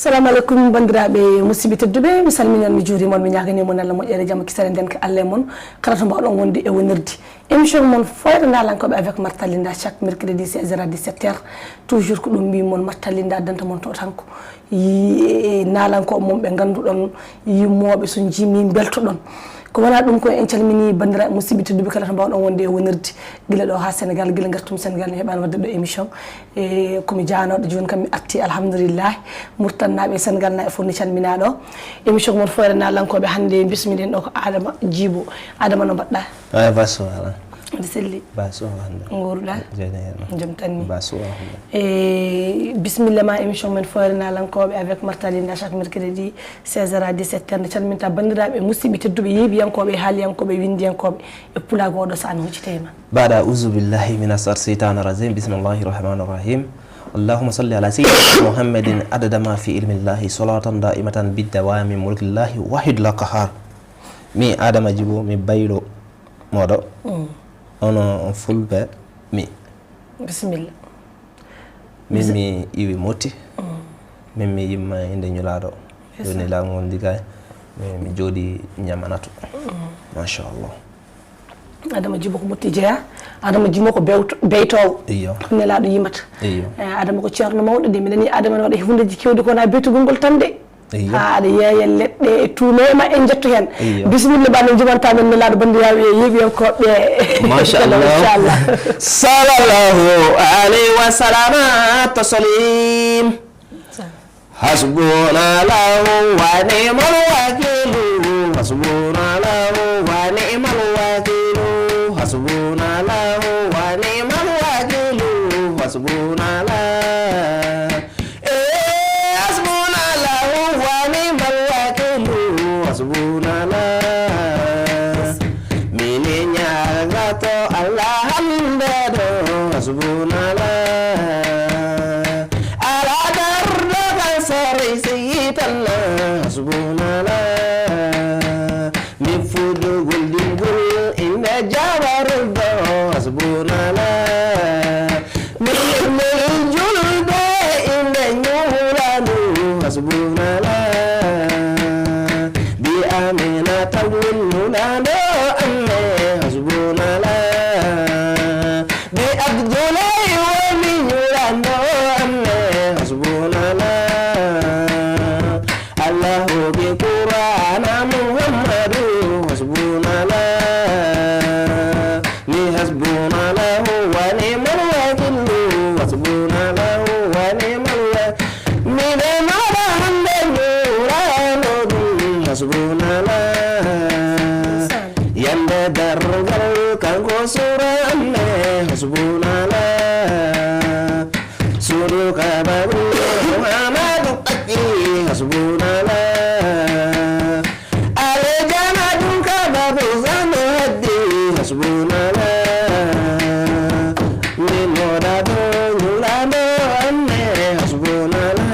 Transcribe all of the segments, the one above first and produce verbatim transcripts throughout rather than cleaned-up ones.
Assalamu aleykum, banndiraaɓe musidɓe tedduɓe, mi salmini on, mi juurima on, mi ñaagani mon Allah moƴƴere, jam, kisal e ndenka Allah e mon, kala to mbaawɗon wonde e wonirde. Émission mon Fooyre Naalankooɓe avec Martha Linda, chaque mercredi seize heures à dix-sept heures, toujours ko ɗum mbi mon, Martha Linda addanta mon to tanko. Yi-, naalankooɓe mon ɓe ngannduɗon, yimmooɓe so njimi mbeltoɗon. Ko wona ɗum ko en calmini banndiraaɓe musidɓe tedduɓe kala to mbaawɗon wonde e wonirde. Gila ɗo haa Sénégal, gila ngartum Sénégal mi heɓaani waɗde ɗo émission. E, ko mi jaanooɗo jooni kam mi arti, alhamdulillahi. Murtannaaɓe e Sénégalnaaɓe fof ni calminaa ɗo. Émission ko mon Fooyre Naalankooɓe hannde bismiɗen ɗo ko Adama Jibo. Adama no mbaɗɗaa? Ay, ba so ala. Mbiɗa selli. Ba so hannde. Nguurɗaa? Jeyde heen. Jam tan ni. Ba so hannde. E, bismilla ma émission men Fooyre Naalankooɓe avec Martha Linda chaque mercredi seize heures à dix-sept heures. Nde calminta banndiraaɓe musidɓe tedduɓe yeeɓiyankooɓe e haaliyankooɓe e winndiyankooɓe e pulaagu oɗo sahaa mi huccita e ma. Baada uzu billahi mina sar seytaani rajim. Bismillahi rahmani rahim. Allahumma salli ala sayyidina Muhammadin adada ma fi ilmillahi salatan daimatan bidawami mulkillahi wahid la qahar. Mi Adama Jibo, mi baylo moɗo. Mm. Ono on fulɓe mi. Bisimilla. Min mi iwi Motti. Mm. Min mi yimma inde ñulaaɗo. Yes, sir. Woni laawol ndigay. Mi, mi jooɗi Ñamanato. Mm. Machallah. Adama Jibo ko Motti jeya. Adama Jibo ko bewto-, beytoowo. Iyo. Ko nelaaɗo yimata. Iyo. Eh, Adama ko ceerno mawɗo de. Mi nani Adama ne waɗa hundeji kewɗi ko wona beytugol ngol tan de. Iyo. Ha aɗa yeeya leɗɗe e tuume ma en jetto heen. Iyo. Bisimilla ba no jumanta men nelaaɗo banndiraaɓe e yeeɓiyankooɓe. Machallah. Machallah. Sallallahu alayhi wa sallam. Taslim. Hasbunallahu wa ni'mal wakilu. Hasbunallahu wa ni'mal wakilu. Hasbunallahu wa ni'mal wakilu. Hasbunallah. Eh, hasbunallahu wa ni'mal wakilu. Hasbunallah. Mine ñaagato Allah hande ɗo. Hasbunallah. Ala darɗo kan saray seytanna. Hasbunallah. Mi fuɗɗugol ɗingol inde jawarol ɗo. Hasbunallah. Mi yimɓe julɓe inde ñuulandu. Hasbunallah. Bi Aminata wonnunaaɗo amme. Hasbunallah. Bi Abdoulaye woni ñuulanɗo amme. Hasbunallah. Allahu bi Qur'ana Muhammadu. Hasbunallah. Mi hasbunallahu wa ni'mal wakilu. Hasbunallahu wa ni'mal wa-, mi de mara hande ñuulanɗo ɗum. Hasbunallah. Yande dargal kanko sura amme. Hasbunallah. Suru kabaru Muhammadu Ɓakki. Hasbunallah. Alejana ɗum kabaru Zano Haddi. Hasbunallah. Min moɗa ɗo ñuulanɗo amme. Hasbunallah.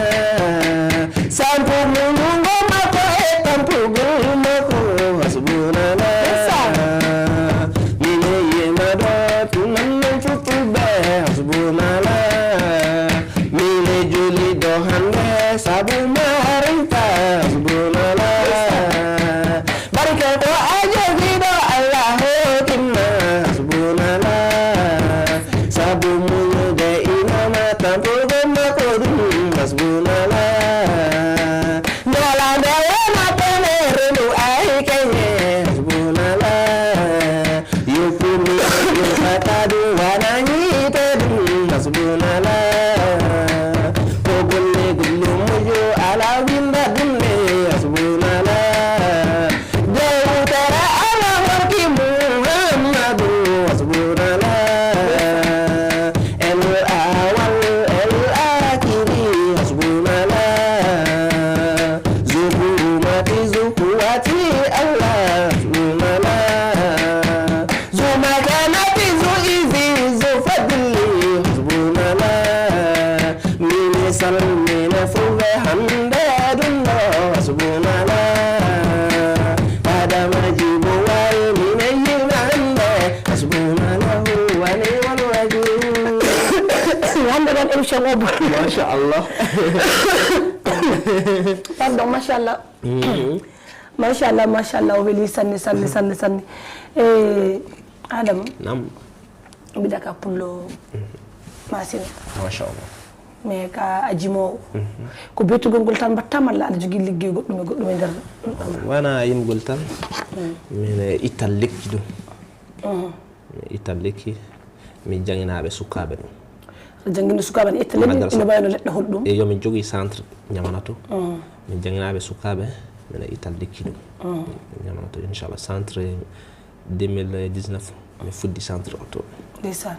Sampu munungo makko e tampugol makko. Hasbunallah. Min yima ɗo tunan men futtuɓe. Hasbunallah. Mine juliɗo hande sabu marinta. Hasbunallah. Barke ko a jogiɗo Allah hokkinma. Hasbunallah. Sabu muñude inama tampugo makko ɗum. Hasbunallah. Ñalande wona tenere ndu ay keñe. Hasbunallah. Yo fumi yo fatadu wana ñiite ɗum. Hasbunallah. Ko golle gullumo yo ala winda ɗum ne. Hasbunallah. Jawtara ala horki Muhammadu. Hasbunallah. El awal el akiri. Hasbunallah. Zu hurmati zu quwwati Allah. Hasbunallah. Zu makanati zu izi zu fadli. Hasbunallah. Mine salmina fulɓe hande ɗum ɗo. Hasbunallah. Adama Jibo wari mine yina hande. Hasbunallahu wa ni'mal wakil. Hande ɗon émission o bon. Machallah. Pardon, machallah. Machallah, machallah, o weli sanne, sanne, sanne, sanne. E Adama, nam mbiɗa ka pullo masina. Machallah. Mais ka a jimoowo, ko betugol ngol tan mbatta, malla aɗa jogii liggey goɗɗum e goɗɗum e nder? Wona yimgol tan. Min ittal lekki ɗum. Mi ittal lekki, mi janginaɓe sukaɓe ɗum. Aɗa jangina sukaɓe ne itta leɗɗe ina wayno leɗɗe holɗum? E yomin jogui centre ñamana to. Min janginaɓe sukaɓe, mina ittal lekki ɗum. Ñamana to, inchallah, centre deux mille dix-neuf, mi fuddi centre o to. Ndeysaan.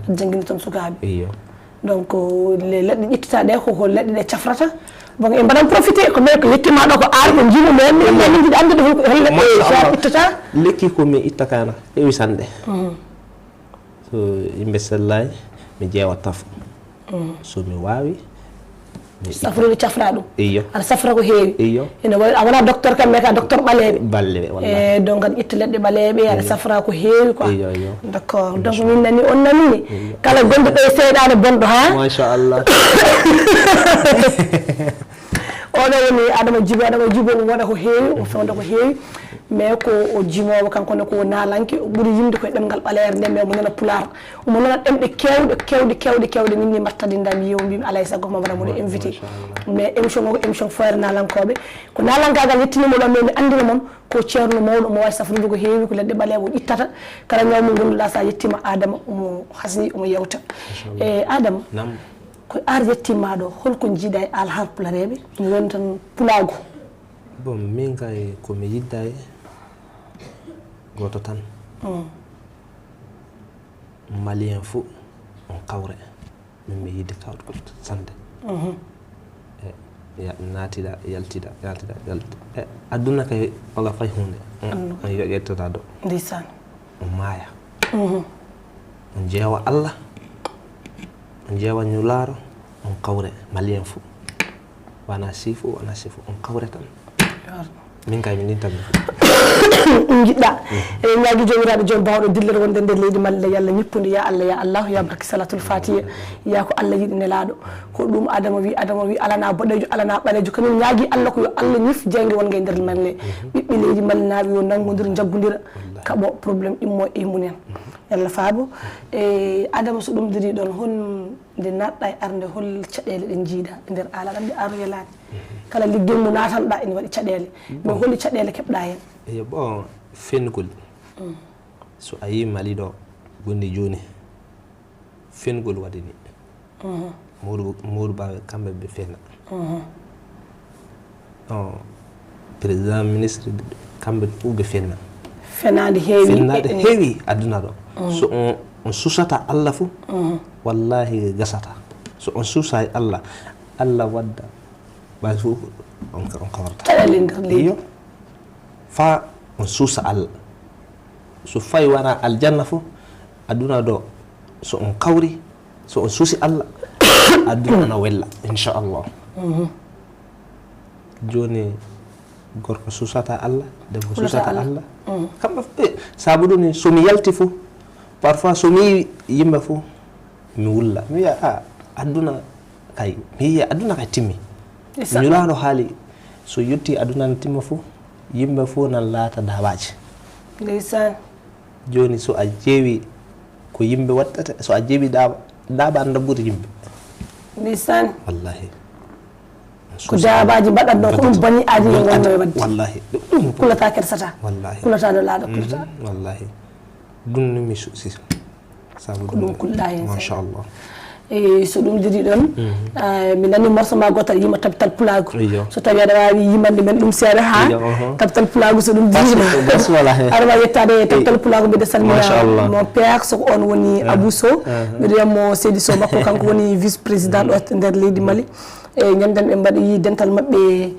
Aɗa jangini toon sukaɓe? Iyo. Donc le leɗɗe ƴettitaɗe ko ko leɗɗe ɗe cafrata? Bon, en mbaɗan profité ko mais ko yettima ɗo ko ar ko jimu men min min jiɗi andude hol hol leɗɗe sa ittata? Lekki ko mi itta kana heewi sanɗe. So yimɓe sellay, mi ƴeewa tafo. So mi wawi, mi itta. Safrude cafra ɗum? Iyo. Aɗa safra ko heewi? Iyo. Ene wawi a wona docteur kam mais ka docteur ɓaleeɓe? Balleɓe wallahi. E donc aɗa itta leɗɗe ɓaleeɓe aɗa safra ko heewi quoi. Iyo, iyo. D'accord, donc min nani on nanini. Kala gonɗo ɗo e seyɗane bonɗo ha. Machallah. Oɗo woni Adama Djibo, Adama Djibo ɗum waɗa ko heewi, o fewda ko heewi. Mais ko o jimowo kanko ne ko nalanke, o ɓuri yimde koye ɗemgal ɓaleere nde, mais omo nana pulaar. Omo nana ɗemɗe kewɗe kewɗe kewɗe kewɗe. Min ni mbattadinda mi yew mbimi alay sago ko mamana moɗo invité. Mais émission o ko émission foyre nalankoɓe. Ko nalankagal yettinimo ɗo mais mi andina mon ko ceerno mawɗo omo wawi safrude ko heewi, ko leɗɗe ɓaleeɓe o ƴittata. Kala ñaw mo gonduɗa sa yettima Adama omo hasni omo yewta. E Adama, Nam. Ko ar yettima ɗo, holko jiiɗa e alhar pulareɓe? Mi woni tan pulagu. Bon, min kay ko mi yidda e goto tan. Malien fou on kawre. Min mi yidde kawɗo sande. E ya- natida yaltida yaltida yaltida e aduna kay wala fay hunde. On yoƴettata ɗo. Ndeysaan. On maaya. On jeewa Allah. On jeewa ñulaaro. On kawre malien fou. Wana sifu wana sifu on kawre tan. Min kay min ɗin tan. Ɗum jiɗɗa. Eɗen ñaagi jomiraɗo joom bawɗo dillere wonde nder leydi malla yalla ñippude ya Allah ya Allah ya barke salatul fatiha. Ya ko Allah yiɗi nelaɗo. Ko ɗum adama wi adama wi alana boɗejo alana ɓalejo kañum ñaagi Allah ko yo Allah ñif jeyge wonge nder malle. Ɓiɓɓe leydi mallinaaɓe yo nanngodir njaggodira. Kaɓo problème ɗimmo e munen. Yalla faabo. E adama so ɗum diri ɗon hon nde natɗa e arde hol caɗele ɗe jiiɗa e nder ala ɗam ɗe aro yalani? Kala liggey mo natanɗa ene waɗi caɗele. Mais holi caɗele keɓɗa hen? Eyo, bon, fengol. So a yi mali ɗo gonɗi joni, fengol waɗini. Mawɗo mawɗo bawe kamɓe ɓe fena. Non, président ministre kamɓe fof ɓe fenna. Fenaade heewi. Fennaade heewi aduna ɗo. So on on susata Allah fof, wallahi gasata. So on susa e Allah, Allah wadda ɓay fof on on kawarta. Caɗele nder leydi. Iyo. Fa on susa Allah. So fayi wona aljanna fof, aduna ɗo so on kawri, so on susi Allah, aduna ana wella inchallah. Joni gorko susata Allah, debbo susata Allah. Kamɓe fof ɓe sabu ɗum ni so mi yalti fof, parfois so mi yi yimɓe fof mi wulla mi wiya a aduna kay mi yiya aduna kay timmi. Nulaaɗo haali so yetti aduna no timma fof yimɓe fof nan laata daabaaji. Ndeysaan. Jooni so a ƴeewi ko yimɓe waɗtata so a ƴeewi daaba daaba anda ɓuri yimɓe. Ndeysaan. Wallahi. Ko daabaaji mbaɗatnoo ko ɗum bani aadama wonno e waɗde. Wallahi ɗum kulata kersata. Wallahi. Kulata nulaaɗo kulata. Wallahi. Ɗum no mi susi. Sabu Ko ɗum kulɗa heen. Machallah. E so ɗum diri ɗon mi nani morso ma gotal yima tabital pulagu. So tawi aɗa wawi yimande men ɗum seeɗa ha tabital pulagu so ɗum diri aɗa wawi yettade e tabital pulagu. Mbiɗa salmina mon père so ko on woni Abou Sow. Mbiɗa wiyamo seydi Sow makko kanko woni vice président ɗo nder leydi Mali. E ñanden ɓe mbaɗi dental mabɓe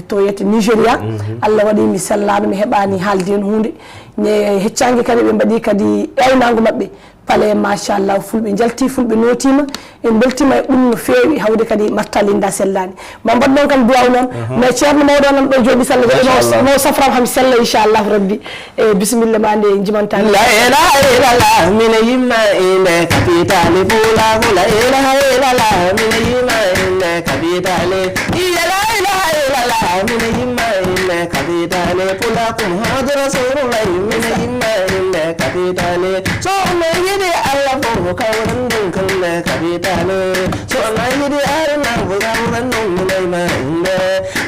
to wiyete Nigéria. Allah waɗi mi sellano mi heɓani haalde hen hunde. Ne heccangue kadi ɓe mbaɗi kadi ewnango mabɓe. Pale machallah fulɓe jalti fulɓe notima. En beltima e ɗum no feewi hawde kadi marta linda sellani ma mbaɗ noon kam duwaw noon. Mais ceerno mawɗo nan ɗo jooɗi salla jaɗi no safram ham sella inchallahu rabbi. E bisimilla ma nde jimantani. La ilaha illallah mine yimma inde kapitali pulaku la ilaha illallah mine yimma inde kapitali. Kapitaale, iya la ilaha illallah, mina yimma inde kapitaale, pula kum hadu rasulullah, mina yimma inde kapitaale. So on yiɗi Allah fof kawren ɗum kande kapitaale. So on yiɗi arna fof kawren ɗum mina yimma inde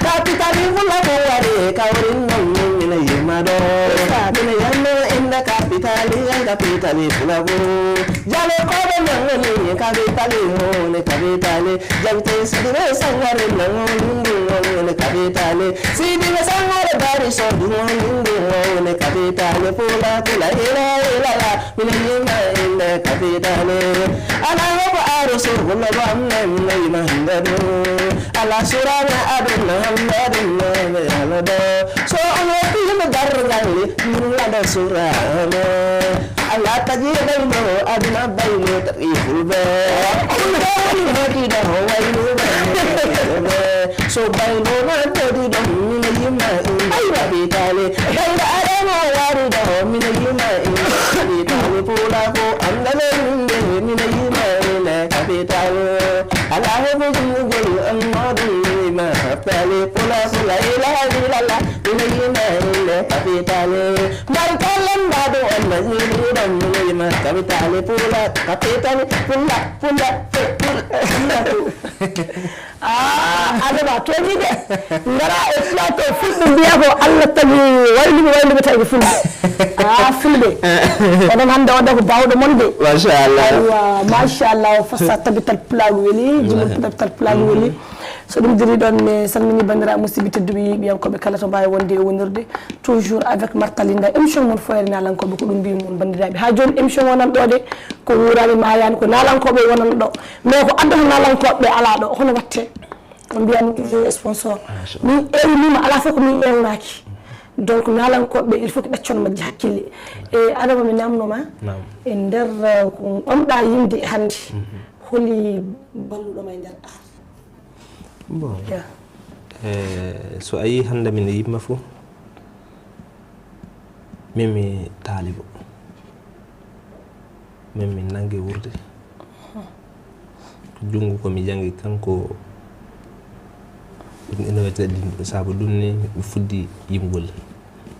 kapitaale, pula ko wari kawren ɗum mina yimma ɗo. Mina yamma inde kapitaale, yan kapitaale pula ko. Jalo koɓe mangani kapitaale, hone kapitaale. Jangte sidire sangare nango nindu ngone kapitaale. Sidire sangare bari sodu ngone nindu ngone kapitaale. Pula kula ila ila la. Mina yima inde kapitaale. Ala hobo aro so wala bamne mina yima hindadu. Ala surana adun hamdadu me ala do. So ono kiyama dargali min la do surana. Alla tagi baylo, aduna baylo, tawi fulɓe. Ɗum ɗo woni moƴƴiɗo, wayluɓe. So baylo na dodi ɗo, mina yima in. Aywa, bitale. Baylo adama wari ɗo, mina yima in. Bitale pula ko andale min de, mina yima in. Kapitale. Ala hebe jumugol, amma ɗum yima. Pale pula pula, ilaha illallah. Ina yima inde kapitaale. Mari kallen mbaɗo on ma yima kapitaale pula kapitaale pula pula pula. Ah, adama toñi de. Ngara e plateau fulɓe mbiya ko Allah tagi wayluɓe wayluɓe tagi fulɓe. Ah, fulɓe. Onon hannde on ko bawɗo mon de. Machallah. Aywa, machallah, o fasa tabital pulaagu weli, jimol tabital pulaagu weli. So ɗum diri ɗon, mi salmini banndiraaɓe musidɓe tedduɓe yiiɓiyankooɓe kala to mbaawi wonde e wonirde. Toujours avec Martalinda, émission mon Foyre Naalankooɓe, ko ɗum mbiimi mon banndiraaɓe. Haa jooni émission wonan ɗo de, ko wuuraani maayaani, ko naalankooɓe wonan ɗo. Mais ko addata naalankooɓe alaa ɗo, hono watte? On mbiyan toujours sponsor. Min ewnima alaa fof ko min ewnaaki. Donc naalankooɓe, il faut que ɓeccon majji hakkille. E adama mi namnoma. E nder uh, ko ɓamɗa yimde hannde, holi balluɗoma e nder art? Bon. Eh, so a yii hannde min e yimma fof, min mi taalibo. Min mi nangi wuurde. Junngo ko mi janngi kanko, ina wiyetee ɗin, sabu ɗum ni mi fuɗɗi yimgol.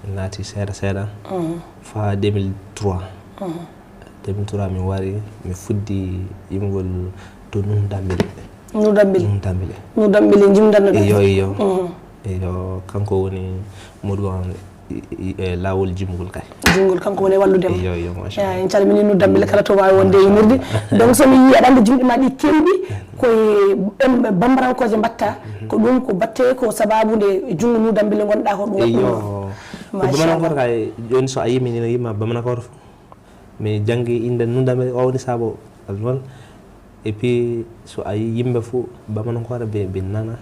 Mi naati seeɗa seeɗa, faa deux mille trois. Deux mille trois mi wari, mi fuɗɗi yimgol to Nuhu Dambele. Nuhu Dambele. Nuhu Dambele. Nuhu Dambele jimdanno ɗo. Iyo, iyo. Iyo, kanko woni Modou Ba e laawol jimgol kay. Jimgol kanko woni e wallude ma. Iyo, iyo, machallah. En calmini Nuhu Dambele kala to waawi wonde e yimurde. Donc so mi yii aɗa anndi jimɗi ma ɗi keewɗi koye bambarankooje mbatta, ko ɗum ko batte ko sababu nde junngo Nuhu Dambele ngonɗa ko ɗum waɗi. Iyo. Ko bamanankooto kay, jooni so a yii min ina yima bamanankooto fof. Mi janngi innde Nuhu Dambele o woni sabu noon. Et puis so a yii yimɓe fof bamanankooɓe ɓe ɓe nana.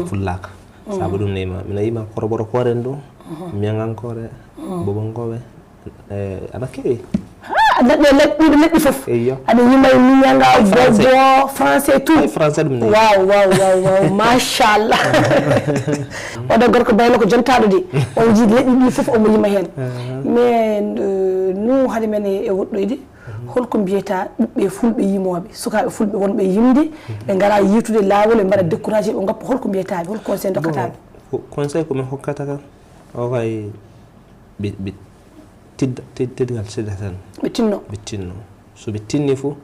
Fullaaka. Sabu ɗum ne ma mina yima koroboro kooren ɗo. Miyangankoore, bobonkooɓe, ana keewi. Ha neɗɗo leɗɗi leɗɗi fof. Eyyo. Aɗa yima e miñanga, bobo, français tout. Ay français ɗum ne. Waaw waaw waaw waaw, machallah. Oɗo gorko baylo ko jontaɗo de. On jii leɗɗi ɗi fof omo yima hen. Mais nu hade men e woɗɗoyde. Holko mbiyata ɓiɓɓe fulɓe yimooɓe, sukaaɓe fulɓe wonɓe yimde, ɓe ngara yiitude laawol, ɓe mbaɗa découragé, ɓe ngoppa, holko mbiyataɓe, hol conseil dokkataɓe? Bon, conseil ko min hokkata kan o kay ɓe ɓe tidda, teddingal seeɗa tan. Ɓe tinno. Ɓe tinno. So ɓe tinni fof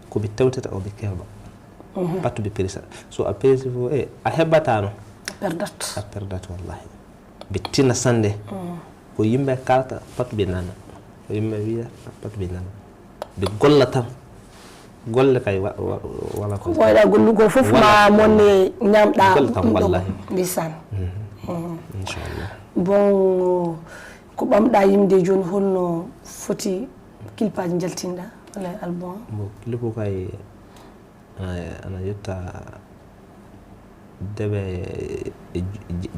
ko ɓe tawtata o ɓe keeɓa. Pattu ɓe perisa. So a perisi fof e a heɓatano. A perdat. A perdat wallahi. Ɓe tinna sannde. Ko yimɓe kalata pat ɓe nana. Ko yimɓe wiya pat ɓe nana. Ɓe golla tan. Golle kay wala ko. Ko ɓooyɗa gollugol fof ma monne ñamɗa. Golle tan wallahi. Ndeysaan. Inchallah. Bon, ko ɓamɗa yimde jooni, holno foti kilpaaji njaltinɗa walla album? Bon, clip o kay ana yetta debe e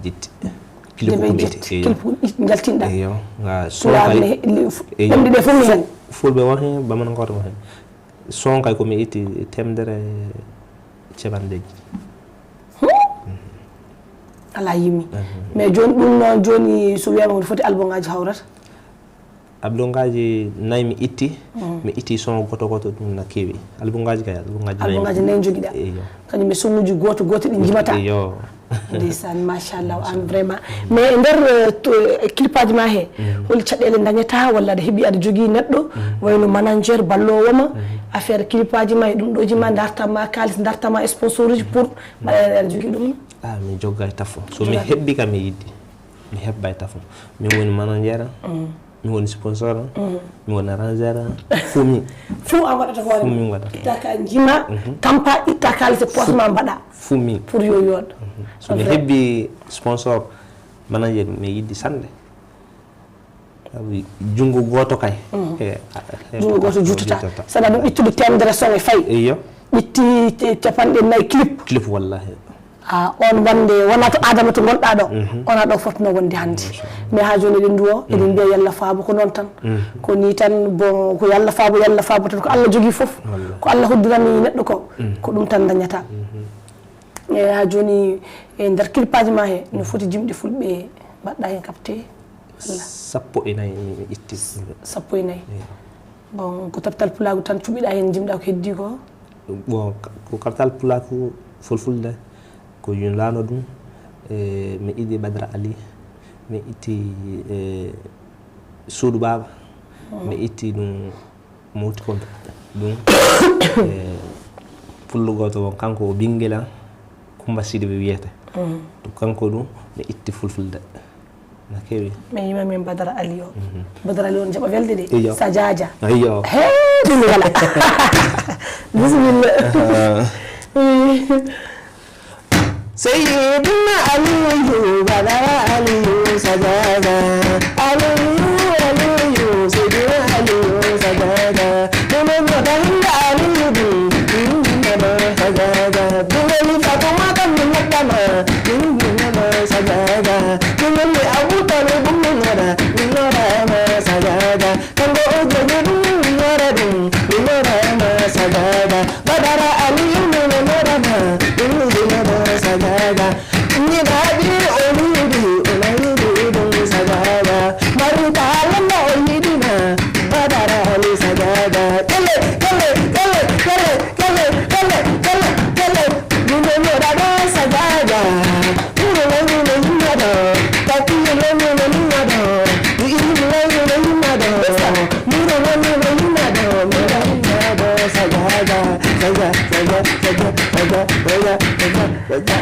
jetti. Debe e jetti. Clip njaltinɗa. Eyo. Nga sonkay ɗemɗe ɗe fof mi hen. Fulɓe won hen, bamanankooto won hen. Sonkay ko mi itti temedere capanɗe jeeɗiɗi. Ala yimi. Mais jooni ɗum noon jooni so wiyama ko foti album ngaji hawrata? Albumngaaji nayi mi itti. Mi itti son gooto gooto, ɗum na keewi. Albumngaaji kay, albumngaaji nayi. Albumngaaji nayi njogiɗaa. Eyo. Kañum e soŋuuji gooto gooto ɗi njimata. Eyo. Ndeysaan, machallah, an vraiment. Mais e nder, eh, to, eh, clipaaji ma he, holi caɗeele ndañata walla aɗa heɓi aɗa jogii neɗɗo, wayno manager, balloowo ma, affaire clipaaji ma e ɗum ɗooji ma, darta ma kaalis, darta ma sponsoruuji pour mbaɗa aɗa jogii ɗum? Ah, mi jogga e tafo. So mi heɓi kam mi yiddi. Mi heɓay tafo. Min woni manager, mi woni sponsor, mi woni arrangeur, fuu min. Fuu a waɗata hoore. Fuu min waɗata. Itta ka njima, tampa, itta kaalis e poos ma mbaɗa. Fuu min. Pour yo yooɗ. So mi heɓi sponsor, manager, mi yiddi sanne. Sabu junngo gooto kay. He, he, junngo gooto juttata. Saɗa ɗum ittude temedere son e fay. Iyo. Itti te-, capanɗe nayi clip. Clip, wallahi. Ah, on wonde wonaa to Adama to ngonɗaa ɗo. Wonaa ɗo fotnoo wonde hannde. Mais haa jooni eɗen nduwo, eɗen mbiya yalla faabo ko noon tan. Ko nii tan, bon, ko yalla faabo, yalla faabo tan. Ko Allah jogii fof. Wallahi. Ko Allah hoddirani neɗɗo ko, ko ɗum tan dañata. E haa jooni e nder clipaaji ma he, no foti jimɗi fulɓe mbaɗɗa heen capté? Walla? Sappo e nayi mi, mi itti. Sappo e nayi. Iyo. Bon, ko Kartal Pulaagu tan cuɓiɗa heen, jimɗa ko heddii ko? Bon, ka-, ko Kartal Pulaagu Fulfulde, ko yunlaano ɗum, e, mi itti Badara Ali, mi itti, e, Suudu Baaba, mi itti ɗum Mowti ko ɗum, e, pullo gooto on, kanko o ɓinngel am, Kumba Sidibe wiyete. To kanko ɗum, mi itti Fulfulde. Na keewi. Mi yima min Badara Ali o. Badara Ali on jaɓa welde de. Iyo. Sajaaja. Iyo. He, ɗum wala. Bisimilla. Seydina Aliyu, Badara Aliyu, Sajaaja. Aliyu, Aliyu, Seydina Aliyu, Sajaaja. Ɗum en wota hinde Aliyu ɗum, ɗum hinde ɗo Sajaaja. Ɗum woni Fatumata min noddama, ɗum hinde ɗo Sajaaja. Ɗum woni Abu Talib min noda, min nodama Sajaaja. Kanko o jogi ɗum, mi yora ɗum, mi yorama Sajaaja. Badara Aliyu, mi yorama, ɗum mi yorama Sajaaja. Ñiɗaɗi o yiɗi, o na yiɗi ɗum Sajaaja. Marita lalla o yiɗina, Badara Ali Sajaaja. Kele, kele, kele, kele, kele, kele, kele, kele. Mi yorama Sajaaja.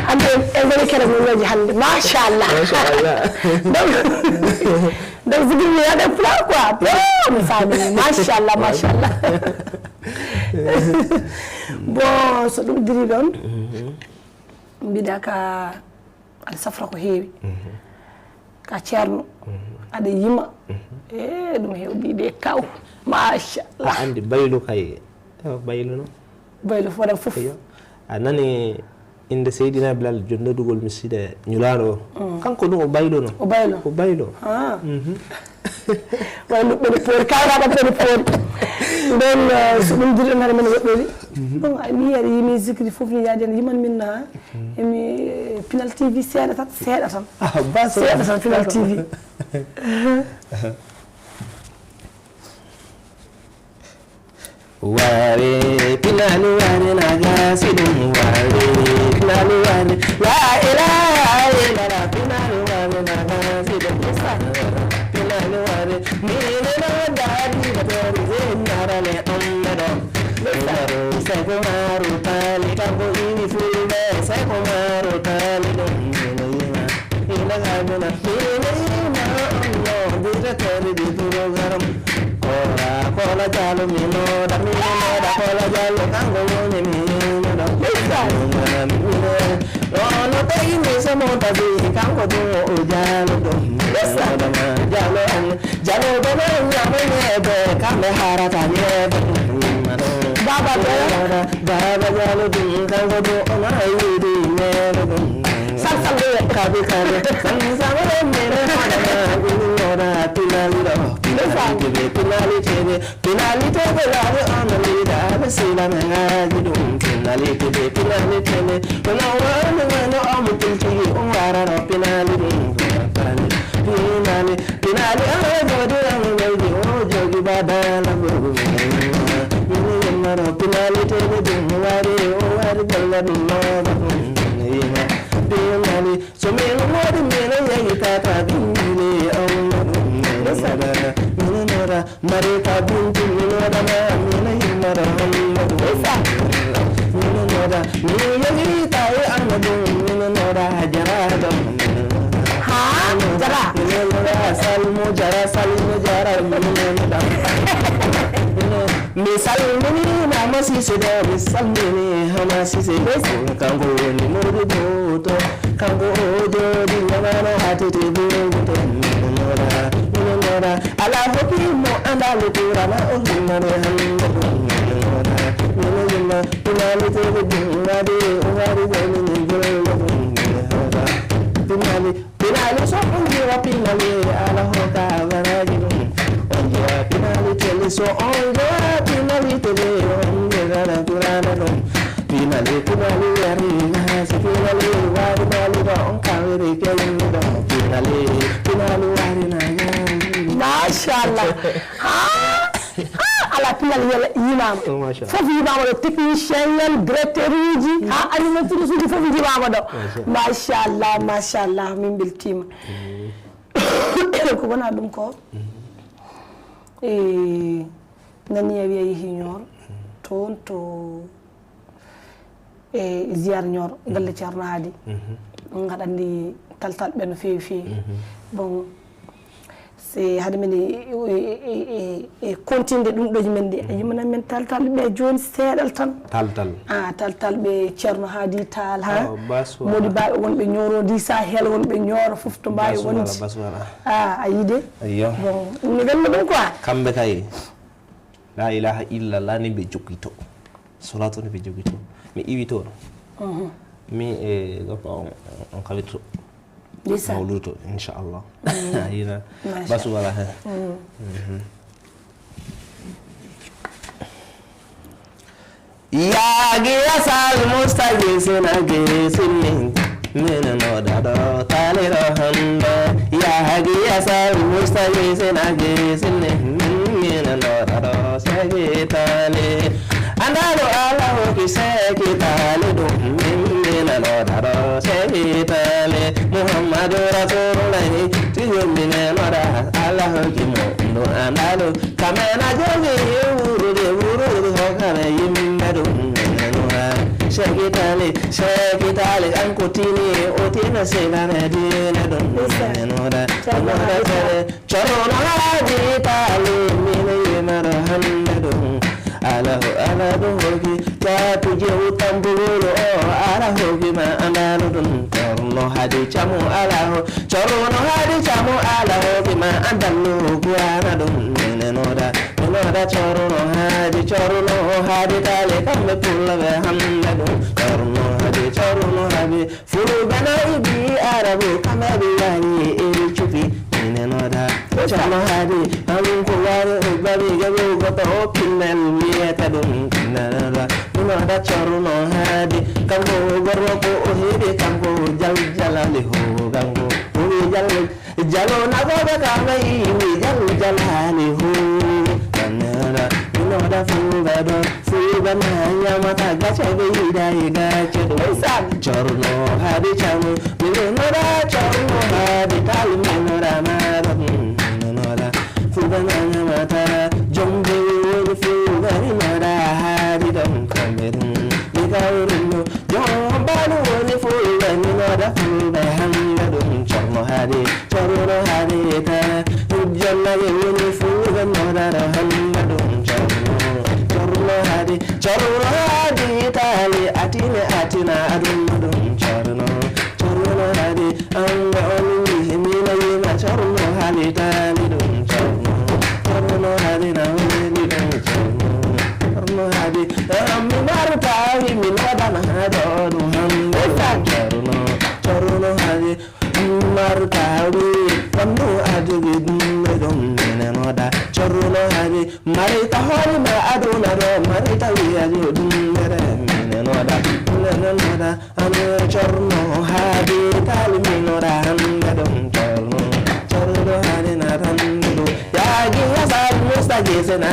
Hannde en, en ngari kere mo ñooji hannde. Machallah. Machallah. Donc, donc, zikri mi yaade pulaar quoi. Bon, mi faami. Machallah, machallah. Bon, so ɗum diri ɗon, mbiɗa ka aɗa safra ko heewi. Ka ceerno, aɗa yima. E ɗum heewɗi de kaw. Machallah. A anndi Baylo kay. Tawa Baylo no? Baylo fof waɗa fof. Eyo. A nani innde Seydina Bilal, jom nodugol miside ñulaaɗo o. Kanko ɗum o Baylo no? O Baylo. O Baylo. Ah. Wala ɗum ɓe no poori, kawraɗam ɓe no poori. Ɗon, eh, so ɗum diri ɗon hara men woɗɗori. Ɗum ay mi yari yimi zikri fof ni yaade yiman min na. Emi, eh, Pinal T V seeɗa tan, seeɗa tan. Ah, ba seeɗa tan Pinal T V. Ware, Pinal ware na gasi ɗum ware, Pinal ware. La ilaha illallah, Pinal ware na gasi ɗum ware, Pinal ware. Mine no dari da tori zenarale ɗum ɗo. Seko maru tali, kanko ini fulɓe, seko maru tali ɗum ina yima, ina habina, ina yima, on no bita tari di program. Kola, kola jalo, mi noda, mi noda, kola jalo, kanko woni mi noda. Ono ko imi se mo tafi, kanko ɗum o jalo ɗum. Noda ma jalo an. Jalo bana nyama nyebe, kambe harata nyebe. Baba Jalo. Baba Jalo ɗum, kanko ɗum, o na yidi nyebe ɗum. Sal, sal, ɗum. Kabi, kabi. San, san, ɗum, mene, mene, mene, mene, Pinal ɗo. Pinal tebe, Pinal tebe. Pinal tebe, lali, on, lida, be sila, me, ngaji, ɗum. Pinal tebe, Pinal tebe. Kono, wani, wani, o, mo, tilti, o, wara, ɗo, Pinal ɗum. Pinal, Pinal, ah, jodi, ah, Jogi o jogi badala bogu. Mini yimaro pinali tele dum wari o wari balla dum ma. Yima pinali so mini wadi mini yagi tata bingile. Mini nora mari ka binti mini nora ma mini yimaro. Mini nora mini yagi tayi amma dum mini nora jara dum. Ha, jara. Salmo jara, salmo jara. Mi salmini mama sise do, mi salmini hama sise. Kanko woni mori boto, kanko o jodi nyamana hatete boto. Mino nora, mino nora. Ala hoki mo anda lukura na o himane hande. Mino nora, mino nora. Pinali tele dum wadi, wadi wadi ni golo. Pinali Pinali so on jewa pinali ala hoka waraji dum. On jewa pinali tele so on jewa pinali tele on jewa kurana dum. Pinali pinali yari na si pinali wari mali ba on kawiri kelin dum. Pinali pinali wari na yari. Mashallah. Ah, ala pinal yimama. Fof yimama ɗo, technicien en, directeur uji, ha animatrice uji fof yimama ɗo. Machallah, machallah, min beltima. Ko wona ɗum ko e nani a wiya yehi Nioro toon to e ziar Nioro galle Ceerno Haadi. Ngaɗa anndi taltal ɓe no feewi feewi. Bon, se hade men e e e e e continde ɗum ɗoji men ɗi a yimana men taltal ɓe jooni seeɗal tan. Taltal. Ah, taltal ɓe Ceerno Haadi Taal ha. Modi baɓe wonɓe Nioro di Sahel wonɓe Nioro fof to mbawi wonde. Ah, a yide. Bon, ɗum ne welna ɗum quoi. Kamɓe kay. La ilaha illallah ni ɓe jogito. Solato ni ɓe jogito. Mi iwito no. Mi e gorko on on kawito. Mawluto inchallah. Ayina. Basu wala hen. Yaagi asal mustaji sinagi sinni. Minen no daɗo taliro hande. Yaagi asal mustaji sinagi sinni. Minen no daɗo sagi tali. Andaɗo Allah hoki seki tali ɗum. Minen no daɗo seki tali. Muhammadu Rasulullahi. Tijol minen no da Allah hoki mo. Ɗum andaɗo. Kamena jogi wurude wurude hokare yimɓe ɗum nenora. Shekitali, shekitali an ko tini o tina segane dina ɗum nenora. Nenora tere choro na haji tali mine yimaro hande ɗum. Alahu ala ɗum hoki tatu je utambugolo o ala hoki ma andano ɗum. Torno hadi chamo alahu. Coro no haadi camo ala hoki ma andallu kurana ɗum mine noda. Minoda coro no haadi coro no haadi tale kamɓe pulla ɓe hande ɗum. Coro no haadi coro no haadi fulu bana ibi arabu kamɓe ɓe wari eri cufi. Mine noda coro no haadi an ko wari o bari gabe goto o kinnel wiyete ɗum kinnanoda. Minoda coro no haadi kanko gorko o heɓi kanko jaljalali ho kanko. Wi jal jalo na gobe ka mai wi jal jalali hu. Kanera ino da fuga do fuga na nyama ta gacha be ida gacha do. Chorno hadi chamu mino da chorno hadi tal mino da maro mino da fuga na nyama ta jombe woni fuga ni mara hadi dom kambe dum. Ni ka urun Jombaalu woni fulɓe, minoɗa fulɓe hannde ɗum corno haade, corno haade ta. Jonnage woni fulɓe, noɗaɗo hannde ɗum corno, corno haade, corno haade taali, atine atina ɗum ɗum corno, corno haade. Anga on wihi mina yima corno haali taali ɗum corno, corno haali na weli ɗum corno, corno haali. Mi martawi mi nodana ha ɗo ɗum hande ɗum corno, corno haali. Martawi wannu adugi ɗum ɗum mene noda corno haali. Marita hoore ma aduna ɗo, marita wiya yo ɗum mere mene noda, mene noda. Ano corno haade taali minoɗa hande ɗum corno, corno haade na tan ɗum yaagi.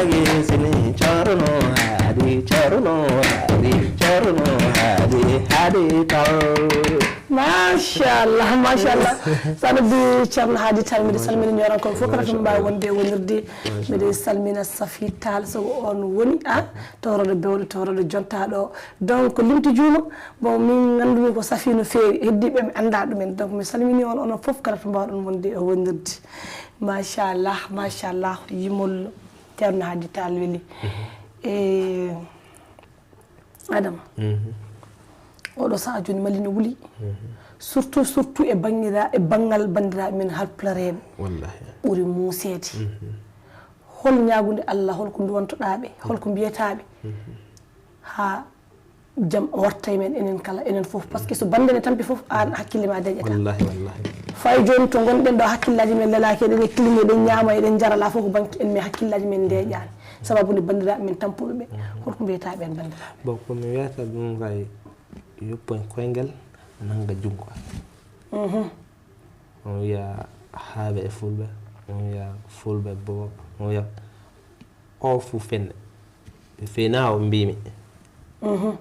Sini caruno haadi, caruno haadi, caruno haadi, haadi tal. Machallah, machallah. Sa noddi Ceerno Haadi Tall, miɗo salmina ñoorankoɓe fof, kala to ɓe mbaawi wonde e wonirde. Miɗo salmina Safi Tall, so ko on woni, a, towroɗo bewɗo, towroɗo jontaɗo. Donc, limti juuma, bon, min nganndumi ko Safi no feewi, heddiiɓe mi annda ɗumen. Donc, mi salmini on, onon fof, kala to mbaawɗon wonde e wonirde. Machallah, machallah, yimol Ceerno Haadi Tall weli. E Adama, oɗo sahaa jooni Mali no wuli. Surtout, surtout e banngira-, e banngal banndiraaɓe men halplareeɓe. Wallahi. Ɓuri muuseede. Hol ñaagunde Allah, hol ko nduwantoɗaa ɓe, hol ko mbiyataaɓe? Haa jam warta e men, enen kala, enen fof. Parce que so bannde ne tampi fof, aan hakkille ma deeƴata. Wallahi, wallahi. Fay jooni to ngonɗen ɗo, hakkillaaji men lelaaki, eɗen e cligne, eɗen ñaama, eɗen njara, alaa fof ko banki en, mais hakkillaaji men ndeeƴaani. Sababu nde banndiraaɓe men tampuɓe ɓe, holko mbiyataa ɓeen banndiraaɓe? Bon, ko mi wiyata ɗum kay, yoppo en koyngel, nannga junngo. Mhm. On wiya haaɓe e fulɓe, on wiya fulɓe bo, on wiya o fu fenne. Ɓe fena o mbimi. Mhm.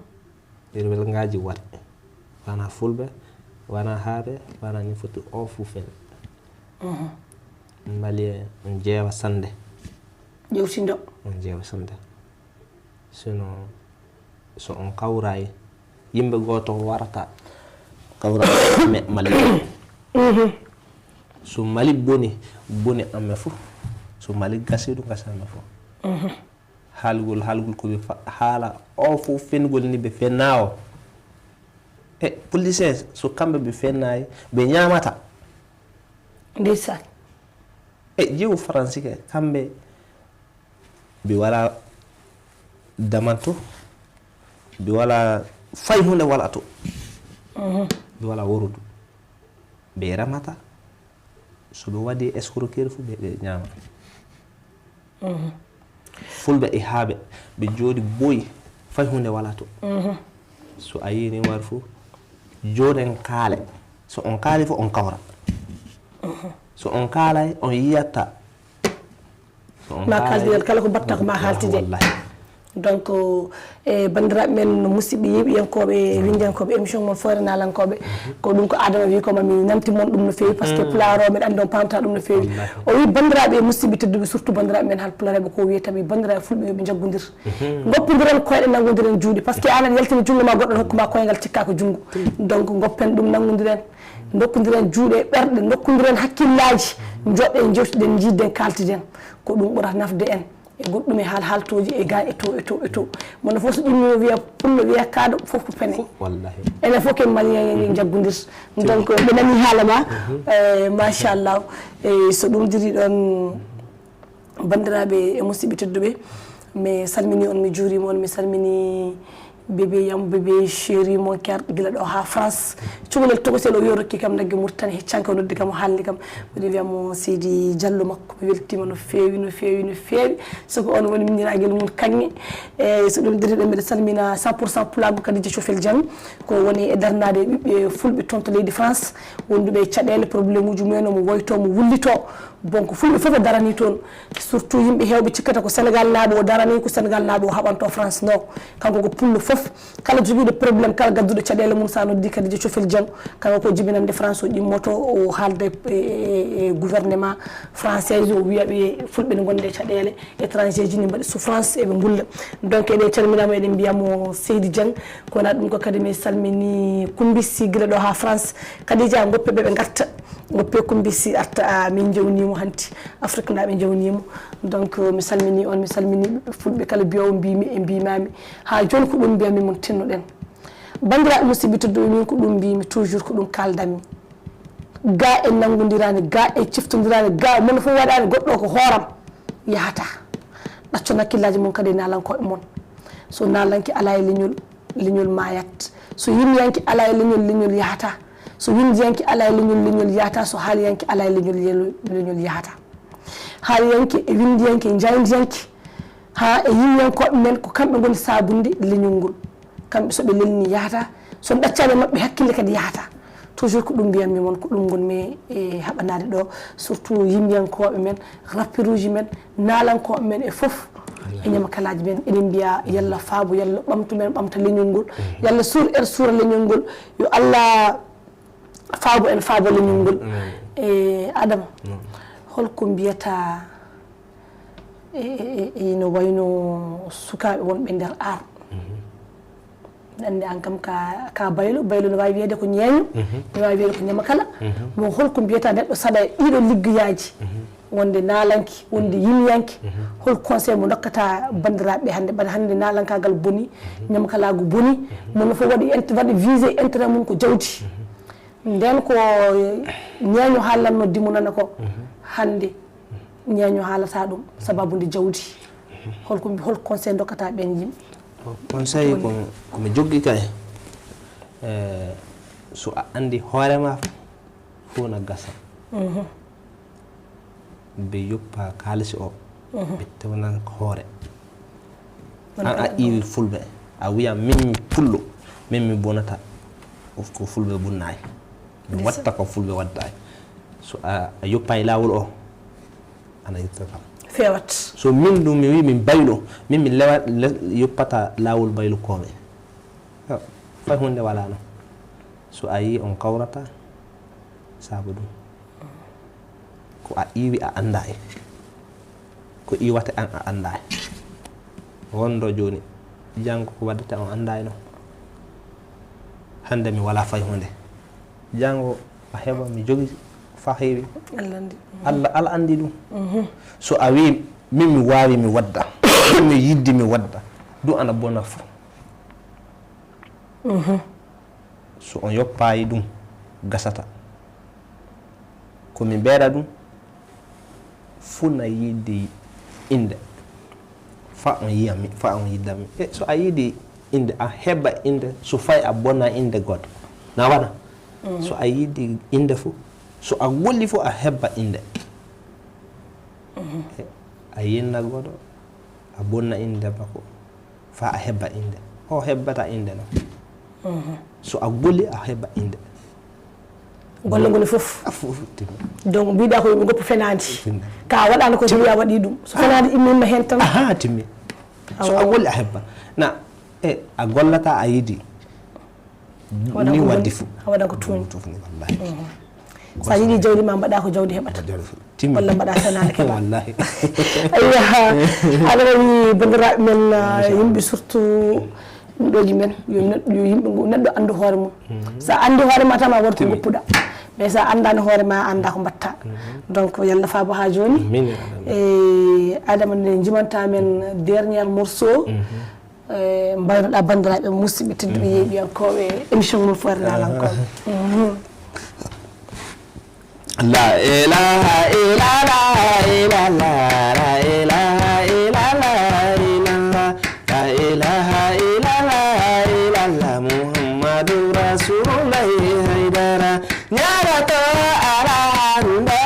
Nder welngaaji wari. Wana fulɓe, wana haaɓe, wana ni foti o fu fenne. Mhm. Mali en on jeewa sannde. Ƴewtindo. On jeewa sannde. Sinon, so on kawraay, yimɓe gooto warata kawra me-, Mali. Mhm. So Mali boni, boni amme fof. So Mali gasi, ɗum gasi amme fof. Mhm. Haalgol, haalgol ko ɓe fa-, haala o fof fengol ni ɓe fenna o. E police, so kamɓe ɓe fennaay, ɓe ñaamata. Ndeysaan. E jiwo Faransi ke, kamɓe ɓe wala damanto, ɓe wala fay hunde wala to. Mhm. Ɓe wala worudu. Ɓe ramata, so ɓe waɗi escroquerie fu, ɓe, ɓe ñaama. Mhm. Fulɓe e haaɓe, ɓe jooɗi boyi, fay hunde wala to. Mhm. So a yii ni war fu, jooɗen kaale. So on kaali fu, on kawra. Mhm. So on kaalay, on yiyata. Ma kaldiral kala ko mbaɗta ko ma haaltide. Wallahi. Donc, e banndiraaɓe men, musidɓe yeeɓiyankooɓe, winndiyankooɓe émission mon Fooyre Naalankooɓe, ko ɗum ko Adama wi ko mami nanti mon ɗum no feewi, parce que pulaar o, mbeɗa anndi on paamata ɗum no feewi. Wallahi. O wi banndiraaɓe e musidɓe tedduɓe, surtout banndiraaɓe men haalpulareeɓe, ko wiyata mi banndiraaɓe fulɓe yo ɓe njaggondir. Mhm. Ngoppondiren koyɗe, nanngondiren juuɗe, parce que an aɗa yaltina junngo ma, goɗɗo ne hokku ma koyngal, cikka ko junngo. Donc, ngoppen ɗum, nanngondiren. Ndokkondiren juuɗe e ɓerɗe, ndokkondiren hakkillaaji, njoɗɗen, njewtiɗen, njiiden, kaaltiden. Ko ɗum ɓurata nafde en. E goɗɗum e haal haaltooji e ga e to, e to, e to. Mono fof so ɗum wiya pullo, wiya kaado, fof ko pene. Fof, wallahi. Enen fof ken Malien, en njaggondir. Donc, ɓe nani haala ma. Mhm. Eh, machallah. Eh, so ɗum diri ɗon, banndiraaɓe e musidɓe tedduɓe, mi salmini on, mi juurima on, mi salmini bébé Yam, bébé chéri, mon cœur, gila ɗo ha France. Cukalel tokosel o wi o rokki kam nagge Mauritanie, heccanke o noddi kam, o haalni kam. Mbiɗo wiya mo Seydi Diallo makko, mi weltima no feewi, no feewi, no feewi. So ko on woni miñiragel mum kaŋŋe. E so ɗum diri ɗo, mbiɗa salmina cent pour cent Pulaagu Kadija Cofel Dieng, ko woni e darnaade e ɓiɓɓe fulɓe toon to leydi France, wonduɓe e caɗeele, problème uji mumen, omo woyto, omo wullito. Bon, ko fulɓe fof o darani toon. Surtout yimɓe heewɓe cikkata ko Sénégal naaɓe o darani, ko Sénégal naaɓe o haɓanto France. Non, kanko ko pullo fof. Kala jogiiɗo problème, kala gadduɗo caɗeele mum, sa noddi Kadija Cofel Dieng, kanko ko jibinande France, o ƴimmoto, o haalda e, e, e gouvernement français, o wiya ɓe fulɓe ne gonde caɗeele, étranger ji ne mbaɗi souffrance, eɓe ngulla. Donc, eɗen calminamo, eɗen mbiyamo Seydi Dieng, ko wona ɗum ko kadi mi salmini Kumbissi gila ɗo ha France. Kadija, goppe ɓe, ɓe garta. Goppe Kumbissi arta, a, min jewnimo hanti. Afrique naaɓe jewnimo. Donc, mi salmini on, mi salmini ɓiɓɓe fulɓe kala biyowo mbimi e mbimami. Ha joni ko ɗum mbiyami mon, tinnoɗen. Banndiraaɓe musidɓe tedduɓe, min ko ɗum mbimi toujours, ko ɗum kaldanmi. Ga en nanngondirani, ga en ciftondirani, ga mono fof waɗani goɗɗo ko hooram yahata. Ɗaccon hakkillaaji mon kadi e naalankooɓe mon. So naalanke alaa e leñol, leñol maayat. So yimyanke alaa e leñol, leñol yahata. So winndiyanke alaa e leñol, leñol yahata. So haaliyanke alaa e leñol, leñol, leñol yahata. Haaliyanke e winndiyanke e jaayndiyanke, haa e yimyankooɓe men, ko kamɓe ngoni saabunde leñol ngol. Kamɓe so ɓe lelni yahata, so on ɗaccaani e maɓɓe hakkille kadi yahata. Toujours ko ɗum mbiyanmi mon, ko ɗum ngonmi e haɓanaade ɗo, surtout yimyankooɓe men, rapperuuji men, naalankooɓe men e fof. E ñamakalaaji men, eɗen mbiya yalla faabo, yalla ɓamtu men ɓamta leñol ngol, yalla suur en suura leñol ngol. Yo Allah faabo en faabo leñol ngol. E Adama, holko mbiyata e, e, e, e no wayno sukaaɓe wonɓe nder aar? Ande an kam ka, ka baylo, baylo no wawi wiyede ko ñeeño, no wawi wiyede ko ñamakala. Bon, holko mbiyata neɗɗo saɗa e ɗiɗo liggeyaaji, wonde naalanke, wonde yimiyanke, hol conseil mo dokkata bandiraɓe hande, bana hande naalankagal boni, ñamakalaagu boni, mono fof waɗi int-, waɗi visé intérêt mum ko jawdi. Nden ko ñeeño haallanno dimunana ko hande ñeeño haalata ɗum sababu nde jawdi. Holko, hol conseil dokkata ɓen yimɓe? Conseil ko, ko mi joggi kay, eh, so a andi hoore ma fof na gasa. Ɓe yoppa kaalisi o, ɓe tewnan ko hoore. An a iwi fulɓe, a wiya min mi pullo, min mi bonata ko fulɓe bunnayi. Mi watta ko fulɓe waddai. So a, a yoppai laawol o, ana yetto kam. Fewat. So min ɗum mi wi min baylo, min mi lewa, le-, yoppata laawol baylo kome. Yo, fay hunde wala no. So a yi on kawrata, sabu ɗum. Ko a iwi a anda e. Ko iwata an a anda e. Wondo joni, jango ko waddata on anda e no. Hande mi wala fay hunde. Jango a heɓa mi jogi fa heewi. Allah andi. Allah, Allah andi ɗum. So a wi min mi wawi mi wadda, min mi yiddi mi wadda, ɗum ana bona fof. So on yoppayi ɗum, gasata. Ko mi mbeɗa ɗum, fuu na yiɗi innde. Fa on yiya mi, fa on yidda mi. E so a yiɗi innde, a heɓa innde, so fay a bona innde goɗɗo. Na waɗa? So a yiɗi innde fof, so a golli fof, a heɓa innde. E a yinna goɗɗo, a bonna innde makko. Fa a hebba innde. O hebbata innde no. So a goli a hebba innde. Golle ngoni fof. A fof timmi. Donc mbiɗa ko yimɓe goppo fenaandi. Timmi. Ka waɗano ko mbiya waɗi ɗum. So fenaandi immima heen tan. Aha, timmi. So a goli a hebba. Na, e, a gollata a yidi. Ni waddi fu. A waɗa ko tuuni. Tuufni, wallahi. Sa yiɗi jawdi ma mbaɗa ko jawdi heɓata. Timmi. Walla mbaɗa fenaande keɓa. Wallahi. Aywa, aɗa waɗi banndiraaɓe men, ah, yimɓe surtout ɗoji men, yo neɗɗo, yo yimɓe ngu-, neɗɗo anndu hoore mum. Sa anndi hoore ma tan a waɗi ko goppuɗa. Mais sa anndani hoore ma a annda ko mbatta. Donc yalla faabo ha jooni. Amin, ya Rabbi. E Adama ne jimanta men dernier morceau. E, mbaynoɗa banndiraaɓe musidɓe tedduɓe yeeɓiyankooɓe émission mum fof renalankooɓe. La ilaha illallah, illallah, la ilaha illallah, illallah, la ilaha illallah, illallah, Muhammadu Rasulullah Haydara. Ñaarato ala hannde,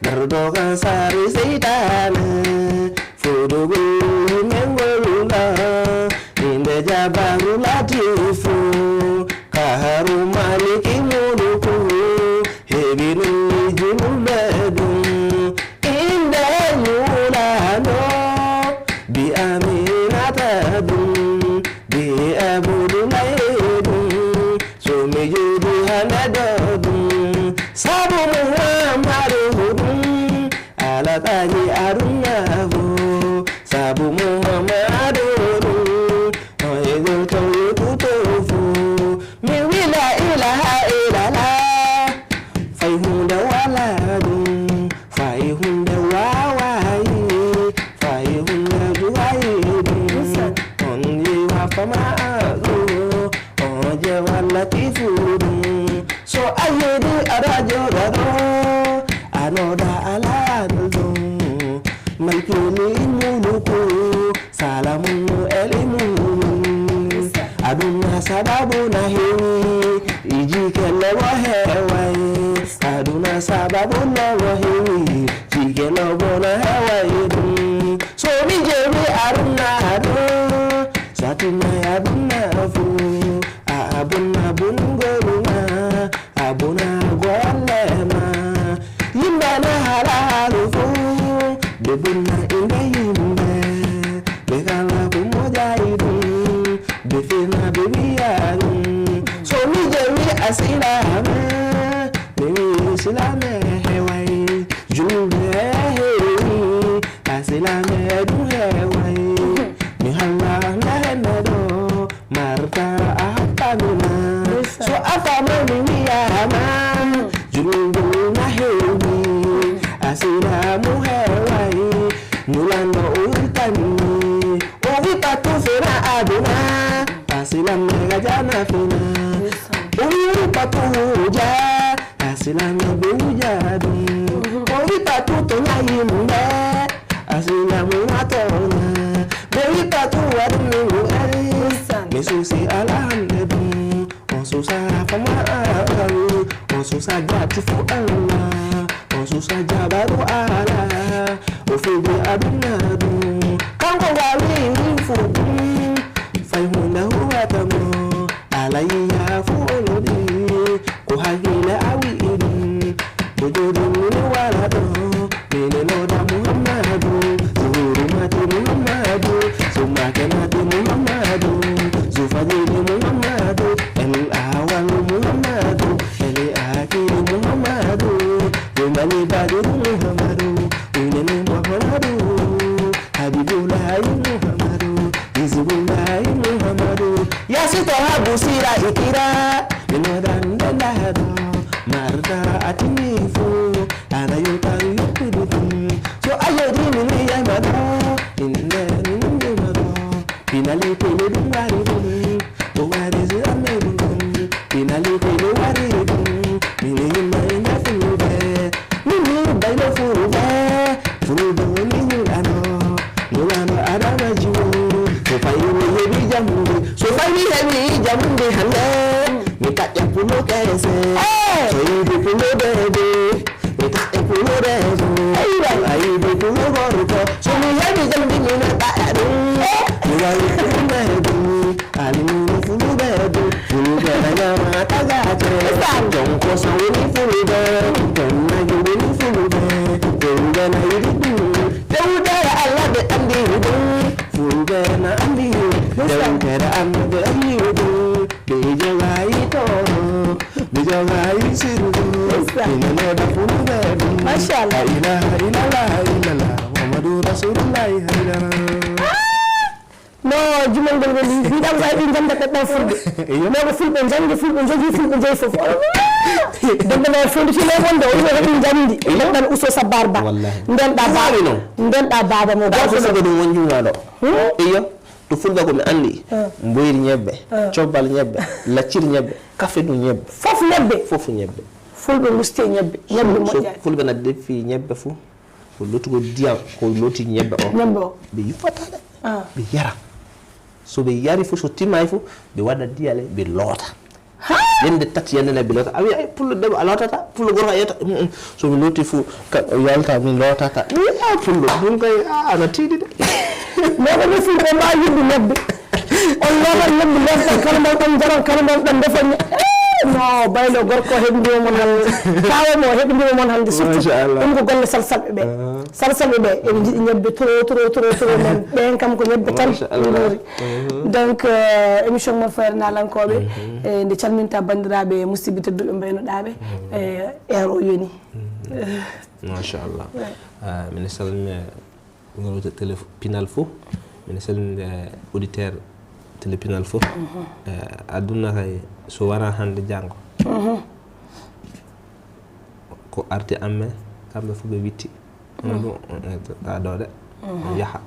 dardo kan sari seytaane. Fodogol yimɓe ngol ɗa, innde Jabbaru Latifu, Kaharu Maliki Muluku, heɓi ɗum julɓe ɗum. Innde Nulaaɗo, bi Aminata ɗum, bi Abdullahi ɗum, so mi juuti hande ɗo ɗum, sabu Muhammadu ɗum. Alaɗaji aduna fo, sabu Muhammadu ɗum, o e gol tawtuto fo. Mi wi la ilaha illallah, fay hunde wala ɗum, fay hunde wawayi, fay hunde duwayi ɗum. On yiwa fama aɗo, on je wala kifu ɗum. So a yiɗi aɗa joga ɗo, a noda ala ɗo. Malkini muluku, salamu elimu. Aduna sababu na hewi, iji kelle wo hewai. Aduna sababu na wo hewi, ji kelle wo na hewai ɗum. So mi jewi aduna ɗo, satima aduna fu. A abuna bungoruma, abuna goyallema. Yimɓe na halaalu fu, ɓe bunna innde yimɓe. Fina ɓe wiya ɗum, so mi ƴeewi Asilaama, ɓe wi Silaame heeway, julɓe heewi, Asilaame ɗum heeway. Mi haalna nde henne ɗo, marta a haɓɓamina. So a faama mi wiyama, julɓe na heewi, Asilaamu heeway, Nulaaɗo o wirtani, o wi patu fena aduna, Asilaame ga jana fena. O wi patu wuja, Asilaame ɓe wuja ɗum. O wi patu to ñayi mum ɓe, Asilaamu na tona. Ɓe wi patu waɗum mi mu ari. Mi susi ala hande ɗum. On susa fama awi. On susa jati fu Allah. On susa jabaru ala. O fidi aduna ɗum. Kanko wawi fu ɗum. Fay hunde huwata mo. Alayya fu olodi. Ko hakile awi ɗum. Ko jodi mini wala ɗo. Mini noda Muhammadu. Zuhuru mati Muhammadu. Sumake mati Muhammadu. Zufajiri Muhammadu. El awal Muhammadu. El akiri Muhammadu. Yumani badiru Muhammadu. Inene Muhammadu. Habibulahi Muhammadu. Hizbulahi Muhammadu. Yasito habu sira ikira. Minodan dendado. Marta atinifu. Ana yotan yukududum. So ayodi mini yamado. Inde mini yamado. Finalité le dum wari dum. O wari zira me dum. Finalité le wari dum. Mini yimma inda fulbe. Mini baylo fulbe. Fulbe woni yulano. Yulano adama jiwo. So fayni yebi jamundi. So fayni yebi jamundi hande. Mi kaƴƴa pulo kese. So yiɗi pulo dede. Mi taƴƴa pulo dede. Aywa. A yiɗi pulo gorko. So mi heɓi jamdi mi naɗa ɗum. Mi wawi pulo dede. Almini fulɓe du, fulɓe na ñama tagaje. Jonko sa woni fulɓe, jonnagi woni fulɓe, fulɓe na yiɗi ɗum. Fewde Allah ɓe andi ɗum, fulɓe na andi. Fewtere Allah ɓe andi ɗum, ɓe jogayi toro, ɓe jogayi sirru. Ina noda fulɓe ɗum. Mashallah. La ilaha illallah, illallah, Muhammadu Rasulullah, haydara. No jumol ngol woni, mbiɗa wawi ɓe jangga ɓeɓɓe fulɓe. Iyo. No ko fulɓe jangi, fulɓe jogi, fulɓe jeyi fof. Debbo no fonditino wonde o wiyo heɓi jamdi. Iyo. Ɓeɓɓen uso sa barba. Wallahi. Ndenɗa baba. Wawi noon. Ndenɗa baba mo. Ɗa ko sago ɗum won jumlaɗo. Hmm? Iyo. To fulɓe ko mi andi. Hmm. Mboyri ñebbe, hmm, cobbal ñebbe, lacciri ñebbe, kafe ɗum ñebbe. Fof ñebbe. Fof ñebbe. Fulɓe gusti e ñebbe. Ñebbe moƴƴaani. Fulɓe na defi ñebbe fof. Ko lotugol ndiyam, ko loti ñebbe o. Ñebbe o. Ɓe yuppata ɗe. Ah. Ɓe yara. So ɓe yari fof, so timmayi fof, ɓe waɗa ndiyale, ɓe loota. Ha! Yande tati, yande nayi, ɓe loota. A wiya, "Ay, pullo debbo, a lootata? Pullo gorko, a yetta?" "Mm, mm. So mi looti fof, ka, o yalta, mi lootata." Mi wiya, "Ah, pullo, ɗum kay, ah, ana tiiɗi de." Mais ko ɓe fulɓe mbawi yiɗde ñebbe. On lootan ñebbe, lootan kala mbaw ɗon, jaran kala mbaw ɗon, ndefan ñe-, eh, no, baylo gorko heɓndima mon hannde. Kawo mo heɓndima mon hannde, surtout. Machallah. Ɗum ko golle salsalɓe ɓe. Ah. Salsalɓe ɓe, eɓe njiɗi ñebbe trop, trop, trop, trop, mais ɓen kam ko ñebbe tan ɓe nguuri. Mhm. Donc, euh, émission mon Fayre Nalankoɓe, mhm, eh, nde calminta banndiraaɓe musidɓe tedduɓe mbaynoɗaaɓe, mhm, eh, heure o yoni. Mhm. Machallah. Ouais. Ah, mine salmina ngol télé Pinal fof. Mine salmina auditeur télé Pinal fof. Mhm. Eh, aduna kay so wona hannde janngo. Mhm. Ko arti amme, kamɓe fof ɓe witti. Hono ɗum, eh, ɗa ɗo de. Mhm. On yaha.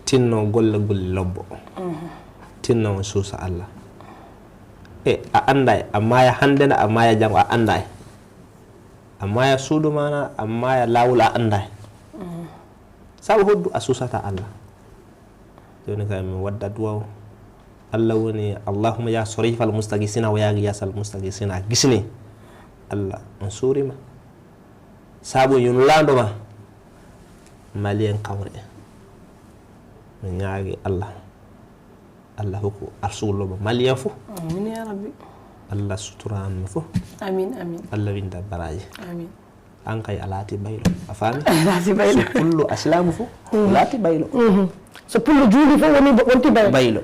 Tinno golle golle lobbo. Mhm. Tinno on suusa Allah. E, a annday, a maaya hannde na, a maaya janngo, a annday. A maaya suudu ma na, a maaya laawol, a annday. Mhm. Sabu hoddu a suusata Allah. Jooni kay mi wadda duwaw. Allah woni, "Allahumma ya sarifal mustagisina wa ya giyasal mustagisina." Gisni. Allah, on suurima. Sabu yunlaando ma. Malien kawre. Mi ñaagi Allah. Allah hokku arsugol lobo Malien fof. Amin ya Rabbi. Allah sutura an fof. Amin, amin. Allah winda baraji. Amin. An kay a laati baylo. A faami? A laati baylo. So pullo a silaamu fof, mhm, laati baylo. Mhm. So pullo juuli fof woni bo-, wonti baylo. Baylo.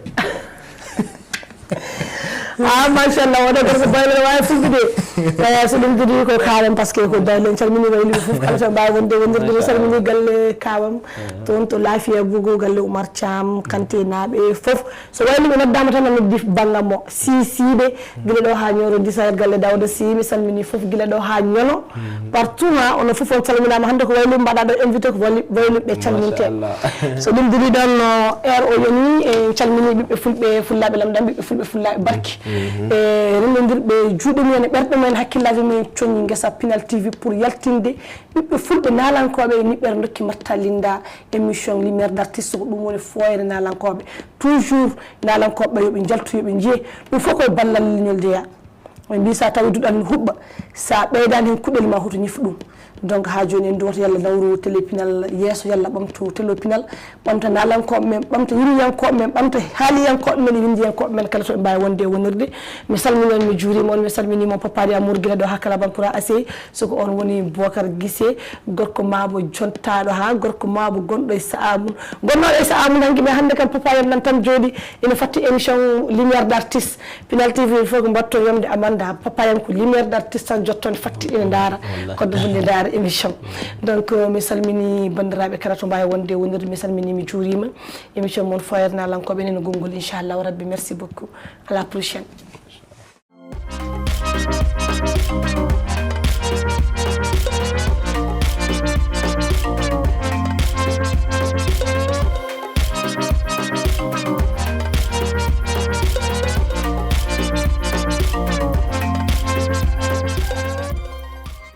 Ah, machallah, oɗo gorko baylo no wawi fulɓe de. Eh, so ɗum jogui ko kaɗam, parce que ko baylo, en calmini wayluɓe foof, kala to mbawi wonde wondirde. Machallah. Salmini galle kawam, toon to Laafiya Bugo, galle Oumar Thiam, Kanté naaɓe foof. So wayluɓe noddama tan, a noddi bangam mo. Sisiɓe, gila ɗo ha Ñooro Disayat, galle Dawda Si, mi salmini foof, gila ɗo ha Ñono. Partout ha, onon fof on calminama. Hande ko wayluɓe mbaɗa ɗo invité, ko waylu-, wayluɓe calminte. Machallah. So ɗum duri ɗon, no, heure o yoni, en calmini ɓiɓɓe fulɓe, fullaɓe lamɗam, ɓiɓɓe fulɓe, fullaɓe barki. E rendodirɓe juuɗe mumen e ɓerɗe mumen, hakkillaji mumen coñi ngesa Pinal T V pour yaltinde ɓiɓɓe fulɓe nalankoɓe e niɓɓere dokki Matta Linda émission Lumière d'artiste, ko ɗum woni fooyre nalankoɓe. Toujours nalankoɓe yoɓe jaltu, yoɓe jiye. Ɗum fof koye ballal leñol jeeya. Ɓe mbi sa tawi duɗal no huɓɓa, sa ɓeydani hen kuɗel ma hoto ñif ɗum. Donc ha joni en duwata yalla nawru télé Pinal yeeso, yalla ɓamtu télé Pinal, ɓamta nalankoɓe men, ɓamta yimɓiyankoɓe men, ɓamta haaliyankoɓe men e windiyankoɓe men kala to ɓe mbawi wonde e wonirde. Mi salmini on, mi juurima on, mi salmini mon Papa Amour gila ɗo ha Kalabankura Asey, soko on woni Bocar Guissé, gorko mabo jontaɗo ha, gorko mabo gonɗo e saa'a mum, gonnoɗo e saa'a mum. Hanki mi hande kam Papa Yam nan tan jooɗi, ina fatti émission Lumière d'artiste. Pinal T V il faut ko mbatto yomde Amanda, Papa Yam ko Lumière d'artiste tan jotton fatti ina ndaara. Wallahi. Koddo bunde ndaara émission. Donc, euh, mi salmini bandiraɓe kala to mbawi wonde wonirde, mi salmini, mi juurima. Émission mon Foyer Nalankoɓe ene gongol, inchallahu rabbi. Merci beaucoup. À la prochaine.